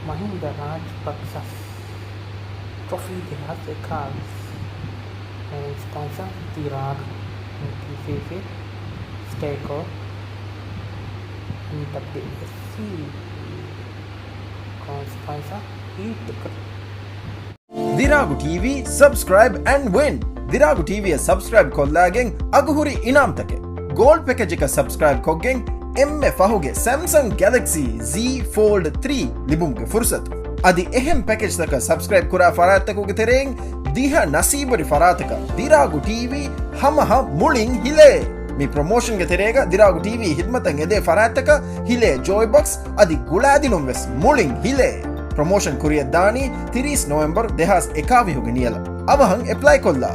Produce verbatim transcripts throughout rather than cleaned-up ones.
މަހިންދަ ރާޖަޕަކްސަ ޓްރޮފީ ދެހާސް އެކާވީސް. މޭން ސްޕޮންސަރ ދިރާގް، އެމްޓީސީސީ، ސްޓޭކޯ، އެމްޑަބްލިއުއެސްސީ. ކޯ ސްޕޮންސަރ އީޓުކަ. ދިރާގު ޓީވީ، subscribe and win. ދިރާގު ޓީވީއަށް ސަބްސްކްރައިބް ކޮށްލާގެން އަގުހުރި އިނާމްތަކެއް. ގޯލްޑް ޕެކޭޖަކަށް ސަބްސްކްރައިބް ކޮށްގެން އެންމެ ފަހުގެ ސެމްސަން ގެލެކްސީ ޒީ ފޯލްޑް ތްރީ ލިބުމުގެ ފުރުސަތު. އަދި އެހެން ޕެކޭޖްތަކަށް ސަބްސްކްރައިބް ކުރާ ފަރާތްތަކުގެ ތެރެއިން ދިހަ ނަސީބުވެރި ފަރާތަކަށް ދިރާގު ޓީވީ ހަމަހަ މުޅިން ހިލޭ. މި ޕްރޮމޯޝަންގެ ތެރޭގަ ދިރާގު ޓީވީ ހިދުމަތަށް އެދޭ ފަރާތްތަކަށް ހިލޭ ޖޯއި ބޮކްސް އަދި ގުޅާދިނުން ވެސް މުޅިން ހިލޭ. ޕްރޮމޯޝަން ކުރިއަށް ދާނީ ތިރީސް ނޮވެމްބަރު ދެހާސް އެކާވީހުގެ ނިޔަލަށް. އަވަހަށް އެޕްލައި ކޮށްލާ.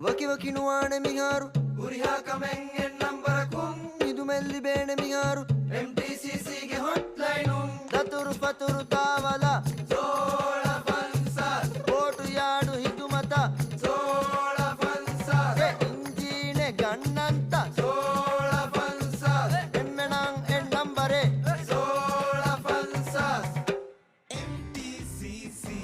ވަކިވަކި ނުވާނެ މިހާރު ހުރިހާ ކަމެއް އެއް ނަންބަރަކުން. ހިދުމަތް ލިބޭނެ މިހާރު އެމްޓީސީސީގެ ހޮޓްލައިނުން. ދަތުރު ފަތުރު ތާވަލާ ސޯޅަ ފަންސާސް. ބޯޓު ޔާޑު ހިދުމަތަށް ސޯޅަ ފަންސާސް. އެ އިންޖީނެއް ގަންނަންތަ ސޯޅަ ފަންސާސް. އެންމެނަށް އެއް ނަންބަރެއް ސޯޅަ ފަންސާސް. އެމްޓީސީސީ.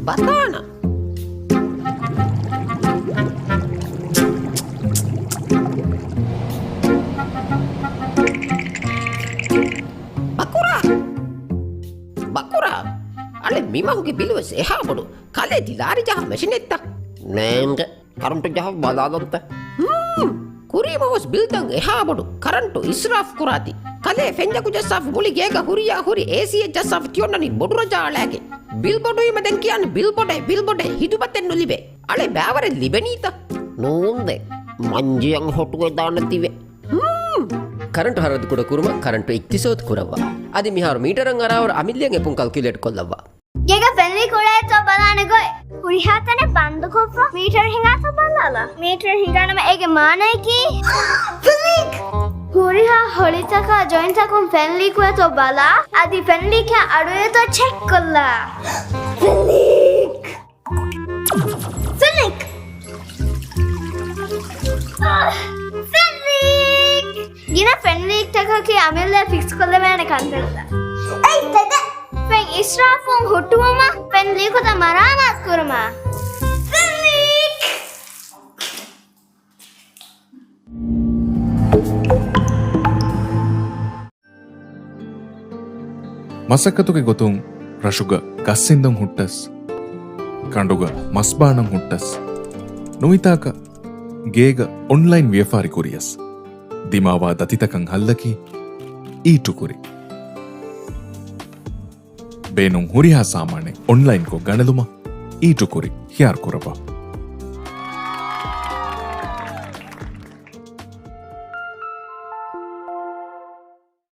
ބަތާނަ. ބަކުރާ. ބަކުރާ. އަޅެ މި މަހުގެ ބިލުވެސް އެހާ ބޮޑު. ކަލޭ ތި ލާރި ޖަހާ މެޝިނެއްތަ؟ ނޭނގެ. ކަރަންޓު ޖަހަ ބަލާލަންތަ؟ ހޫން. ކުރީމަ ހުސް ބިލްތައް އެހާ ބޮޑު. ކަރަންޓު އިސްރާފް ކުރާތި. ކަލޭ ފެންޖަކު ޖައްސާފަ މުޅި ގޭގަ ހުރިޔާ ހުރި އޭސީއެއް ޖައްސާފަ ތިއޮންނަނީ ބޮޑު ރަޖާ އަޅާގެ. ބިލް ބޮޑުވީމަ ދެން ކިޔާން ބިލް ބޮޑޭ، ބިލް ބޮޑޭ، ހިދުމަތެއް ނުލިބޭ. އަޅެ ބާވަރެއް ލިބެނީތަ؟ ނޫންދޭ. މަންޖެއަށް ހޮޓުވެދާނެތީވެ. ހޫން. ކަރަންޓު ހަރަދު ކުޑަ ކުރުމަށް ކަރަންޓު އިޤްތިސޯދު ކުރައްވާ. އަދި މިހާރު މީޓަރަށް އަރާވަރު އަމިއްލައަށް އެޕުން ކަލްކިއުލޭޓް ކޮށްލައްވާ. ގޭގަ ފެން ލީކް އުޅޭތޯ ބަލާނެ ގޮތް. ހުރިހާ ތަނެއް ބަންދުކޮށްފަ މީޓަރު ހިނގާތޯ ބަލާލާ. މީޓަރު ހިނގާނަމަ އޭގެ މާނައަކީ ފެން ލީކް. ހުރިހާ ހޮޅިތަކާ ޖޮއިންޓަކުން ފެން ލީކުވޭތޯ ބަލާ. އަދި ފެން ލީކް އަޑުއިވޭތޯ ޗެކް ކޮށްލާ. ފެން ލީކް. ފެން ލީކް. އާ، ފެން ލީކް. ގިނަ ފެން ލީކްތަކަކީ އަމިއްލަ ފިކްސް ކޮށްލެވޭނެ ކަންތައްތައް. އެއް ތެދެއް. ފެން އިސްރާފުން ހުއްޓުވުމަށް ފެން ލީކުތައް މަރާމާތު ކުރުމަށް. ފެން ލީކް. މަސައްކަތުގެ ގޮތުން ރަށުގަ ގަސް އިންދަން ހުއްޓަސް، ކަނޑުގަ މަސް ބާނަން ހުއްޓަސް، ނުވިތާކަށް ގޭގަ އޮންލައިން ވިޔަފާރި ކުރިޔަސް، ދިމާވާ ދަތިތަކަށް ހައްލަކީ އީޓު ކުރި. ބޭނުން ހުރިހާ ސާމާނެއް އޮންލައިންކޮށް ގަނެލުމަށް އީޓު ކުރި ހިޔާރު ކުރައްވާ.